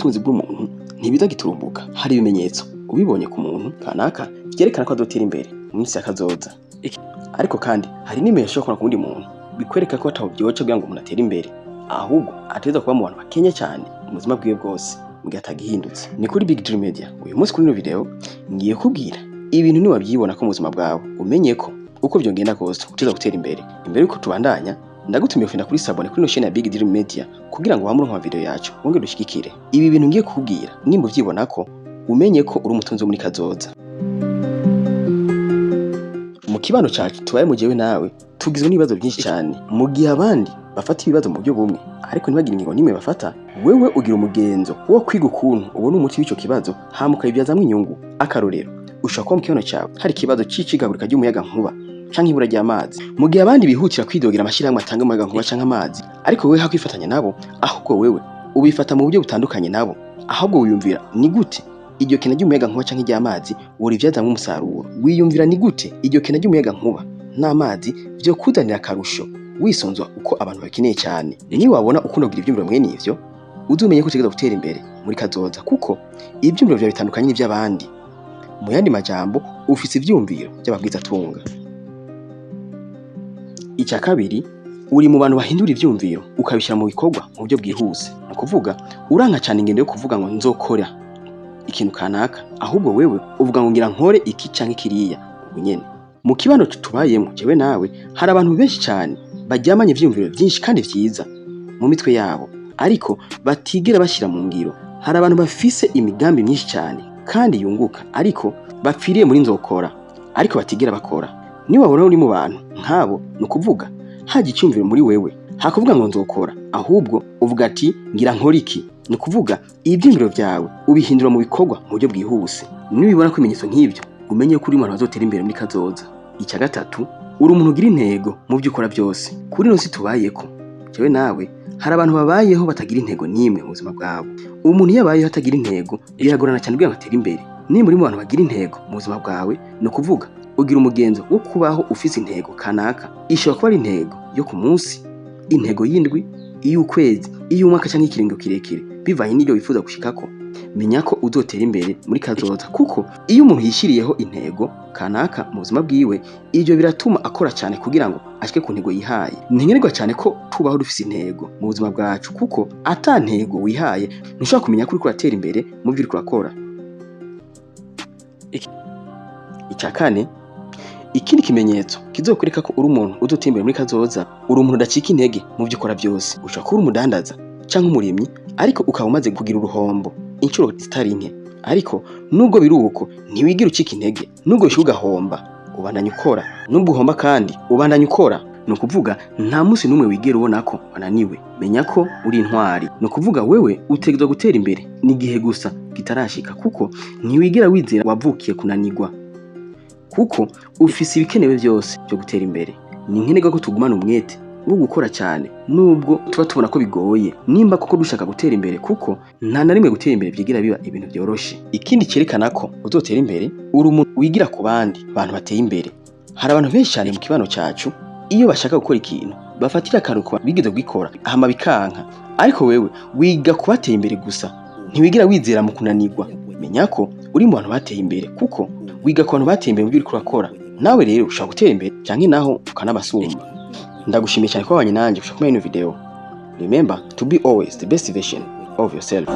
Ubutunzi bw'umuntu ntibiza giturumbuka. Hari ibimenyetso ubibonye ku muntu kanaka vyerekana ko azotera imbere mu minsi ya kazoza. Ariko kandi hari n'ibimenyetso ushobora kubona ku wundi muntu bikwereka ko ataho vyoca kugira ngo umuntu atere imbere, ahubwo ategerezwa kuba mu bantu bakenye cyane mu buzima bwiwe bwose mu gihe atagihindutse. Ni kuri Big Dream Media. Uyu munsi kuri ino video ngiye kubwira ibintu niwabyibona ko mu buzima bwawe, umenye ko uko vyogenda kose utegerezwa gutera imbere. Imbere yuko tubandanya, ndagutumiye gufyonda kuri s'abonner kuri ino chaîne ya Big Dream Media kugira ngo wamure nka video yacu, wongere ushigikire. Ibi bintu ngiye kukubwira, nimba uvyibona ko, umenye ko uri umutunzi wo muri kazoza. Mu kibano cacu tubaye mu jewe nawe, tugizwe n'ibibazo byinshi cyane. Mu gihe abandi bafata ibibazo mu buryo bumwe ariko ntibagire ingingo n'imwe bafata, wewe ugira umugenzo wo kwiga ukuntu ubona umuti w'ico kibazo, hama ukabibyazamwo inyungu. Akarorero, ushobora kuba mu kibano cawe hari ikibazo c'icikagurika ry'umuyaga nkuba canke ibura ry'amazi. Mu gihe abandi bihutira kwidogera amashirahamwe atanga umuyaga nkuba canke amazi, ariko wewe hakwifatanya nabo, ahubwo wewe ubifata mu buryo butandukanye nabo. Ahubwo wiyumvira ni gute iryo kena ry'umuyaga nkuba canke ry'amazi worivyazamwo umusaruro. Wiyumvira ni gute iryo kena ry'umuyaga nkuba n'amazi vyo kuzanira akarusho, wisonzwa uko abantu bakeneye cyane. Niwabona ukunda kugira ivyumviro mwene ivyo, uzumenye ko utegerezwa gutera imbere muri kazoza, kuko ivyumviro vyawe bitandukanye n'ivy'abandi. Mu yandi majambo, ufise ivyumviro vy'abagwizatunga. Icya kabiri, uri mu bantu bahindura ivyumviro ukabishyira mu bikorwa mu buryo bwihuse. Ni ukuvuga, uranka cyane ingendo yo kuvuga ngo nzokora ikintu kanaka, ahubwo wewe uvuga ngo ngira nkore iki canke kiriya ubu nyene. Mu kibano tubayemo jewe nawe, hari abantu benshi cyane baryamanye ivyumviro vyinshi kandi vyiza mu mitwe yabo, ariko batigera bashyira mu ngiro. Hari abantu bafise imigambi myinshi cyane kandi yunguka, ariko bapfiriye muri nzokora, ariko batigera bakora. Niwabona uri mu bantu nk'abo, ni ukuvuga haje icyumviro muri wewe, hakuvuga ngo nzokora, ahubwo uvuga ati ngira nkore iki. Ni ukuvuga, ibyiyumviro byawe ubihindura mu bikorwa mu buryo bwihuse. Nibibona ko ibimenyetso nk'ibyo, umenye ko uri umuntu bazotera imbere muri kazoza. Icya gatatu, uri umuntu ugira intego mu byo ukora byose. Kuri ino si tubayeko jewe nawe, hari abantu babayeho batagira intego n'imwe mu buzima bwabo. Umuntu iyo abayeho atagira intego, biragorana cyane kugira ngo atere imbere. Nimba uri mu bantu bagira intego mu buzima bwawe, ni ukuvuga ugira umugenzo wo kubaho ufise intego kanaka. Ishobora kuba ari intego yo ku munsi, intego y'indwi, iy'ukwezi, iy'umwaka cyangwa ikiringo kirekire, bivanye n'ibyo wifuza gushikako. Menya ko uzotera imbere muri kazoza, kuko iyo umuntu yishyiriyeho intego kanaka mu buzima bwiwe, ibyo biratuma akora cyane kugira ngo ashike ku ntego yihaye. Ni nkenerwa cyane ko tubaho dufise intego mu buzima bwacu, kuko ata ntego wihaye ntushobora kumenya ko uriko uratera imbere mu byo uriko urakora. Icya kane, ikindi kimenyetso kizokwereka ko uri umuntu uzotera imbere muri kazoza, uri umuntu udacika intege mu byo ukora byose. Ushobora kuba uri umudandaza cyangwa umurimyi, ariko ukaba umaze kugira uruhombo inshuro zitari nke, ariko nubwo biri uko ntiwigira ucika intege. Nubwo bishika ugahomba, ubandanya ukora. Nubwo uhomba kandi, ubandanya ukora. Ni ukuvuga, nta munsi n'umwe wigera ubona ko wananiwe. Menya ko uri intwari. Ni ukuvuga, wewe utegerezwa gutera imbere, ni igihe gusa kitarashika, kuko ntiwigera wizera wavukiye kunanirwa, kuko ufise ibikenewe byose byo gutera imbere. Ni nkenerwa ko tugumana umwete wo gukora cyane nubwo tuba tubona ko bigoye, nimba koko dushaka gutera imbere, kuko nta na rimwe gutera imbere byigira biba ibintu byoroshe. Ikindi cyerekana ko uzotera imbere, uri umuntu wigira ku bandi bantu bateye imbere. Hari abantu benshi cyane mu kibano cyacu, iyo bashaka gukora ikintu bafatira akaruhuko bigeze kugikora hama bikanka, ariko wewe wiga kubateye imbere gusa, ntiwigira wizera mu kunanirwa. Menya ko uri mu bantu bateye imbere, kuko wiga ku bantu bateye imbere mu byo uriko urakora. Nawe rero ushobora gutera imbere canke naho ukanabasumba. Ndagushimiye cyane kuba wabanye nanjye gushika kuri ino video. Remember to be always the best version of yourself.